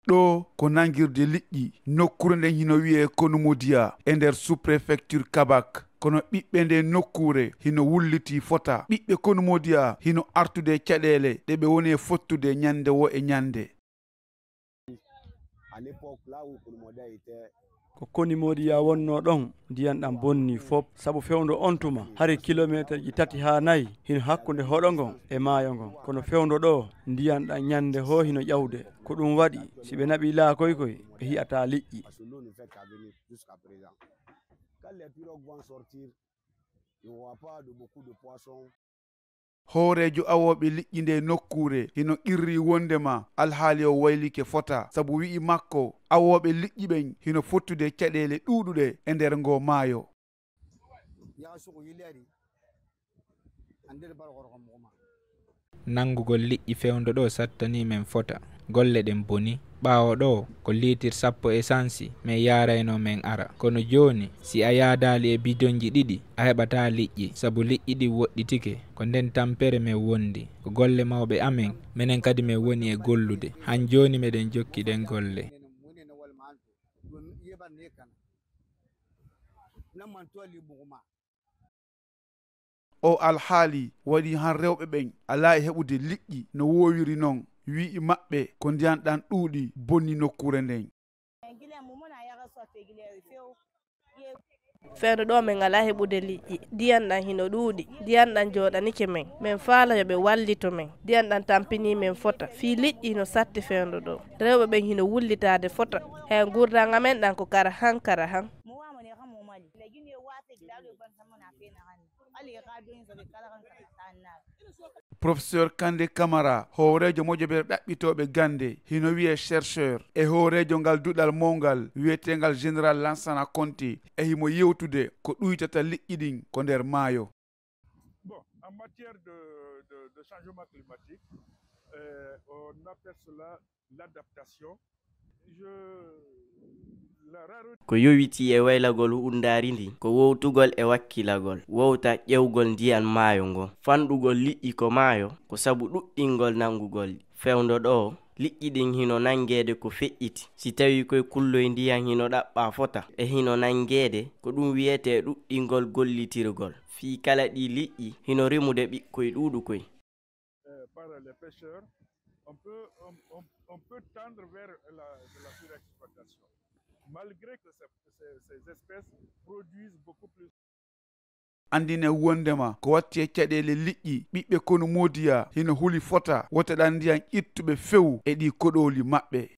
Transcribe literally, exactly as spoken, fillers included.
Ɗoo ko nangirde liƴƴi. Nokkuure nden hino wi'ee Konumodiya e nder sous-préfecture Kabak. Kono ɓiɓɓe ndee nokkuure hino wullitii fota. Ɓiɓɓe Konumodiya hino artude e caɗeele ɗe ɓe woni e fottude ñande woo e ñande. À l'époque, là où Kounoumoudia était, ko Konumoudia wonnoo ɗon, ndiyan ɗan bonnii fop, sabu fewndo on tuma, hari kilomeeterji tati haa nayi hino hakkunde hoɗo ngon e maayo ngon. Kono fewndo ɗoo, ndiyan ɗan ñande hoo hino ƴawde. Ko ɗun waɗi, si ɓe naɓii laakoy koy, ɓe hi'ataa liƴƴi. Parce que l'eau ne fait qu'à venir jusqu'à présent. Quand les pirogues vont sortir, il n'y aura pas de beaucoup de poissons. Hooreejo awooɓe liƴƴi ndee nokkuure hino qirri wonndema alhaali on waylike fota, sabu wi'i makko, awooɓe liƴƴi ɓen hino fottude e caɗeele ɗuuɗuɗe e nder ngoo maayo. Yaha sugu yilleri, an nder barokoro ko mukuma. Nanngugol liƴƴi fewndo ɗoo sattanii men fota. Golle ɗen bonii. Ɓaawo ɗoo, ko liitir sappo esansi men yaaraynoo men ara. Kono jooni, si a yaadaali e bidonji ɗiɗi, a heɓataa liƴƴi, sabu liƴƴi ɗin woɗɗitike. Ko nden tampere men wondi. Ko golle mawɓe amen, menen kadi men woni e gollude. Han jooni meɗen jokki ɗen golle. Oo alhaali waɗii han rewɓe ɓen alaa e heɓude liƴƴi no woowiri non. Wi'i maɓɓe ko ndiyan ɗan ɗuuɗi bonni nokkuure nden. Fewndo ɗoo men alaa heɓude liƴƴi. Ndiyan ɗan hino ɗuuɗi. Ndiyan ɗan jooɗanike men. Men faala yo ɓe wallito men. Ndiyan ɗan tampinii men fota. Fii liƴƴi hino satti fewndo ɗoo. Rewɓe ɓen hino wullitaade fota. Hay ngurndan amen ɗan ko kara han, kara han. Professeur Kande Kamara, hooreejo mojobere ɗaɓɓitooɓe gannde, hino wi'ee chercheur, e hooreejo ngal duɗal mawngal wi'eteengal Général Lansana Conté, e himo yewtude ko ɗuytata liƴƴi ɗin ko nder maayo. Bon, en matière de, de, de changement climatique, euh, on appelle cela l'adaptation. Je, la rareté. Ko yowitii e waylagol huundaari ndin, ko wowtugol e wakkilagol, wowta ƴewgol ndiyan maayo ngon. Fanɗugol liƴƴi ko maayo, ko sabu ɗuɗɗingol nanngugol fewndo ɗoo. Liƴƴi ɗin hino nanngeede ko feƴƴiti, si tawii koy kulloy ndiyan hino ɗaɓɓaa fota, e hino nanngeede, ko ɗun wi'etee ɗuɗɗingol gollitirgol. Fii kala ɗii liƴƴi, hino rimude ɓikkoy ɗuuɗukoy. Euh, par les pêcheurs, on peut, on, on, on peut tendre vers la, la surexploitation, malgré que ces, ces, ces espèces produisent beaucoup plus. Anndinee wonndema ko watti e caɗeele liƴƴi, ɓiɓɓe Konumodiya hino huli fota wota ɗan ndiyan ittuɓe few e ɗii koɗooli maɓɓe.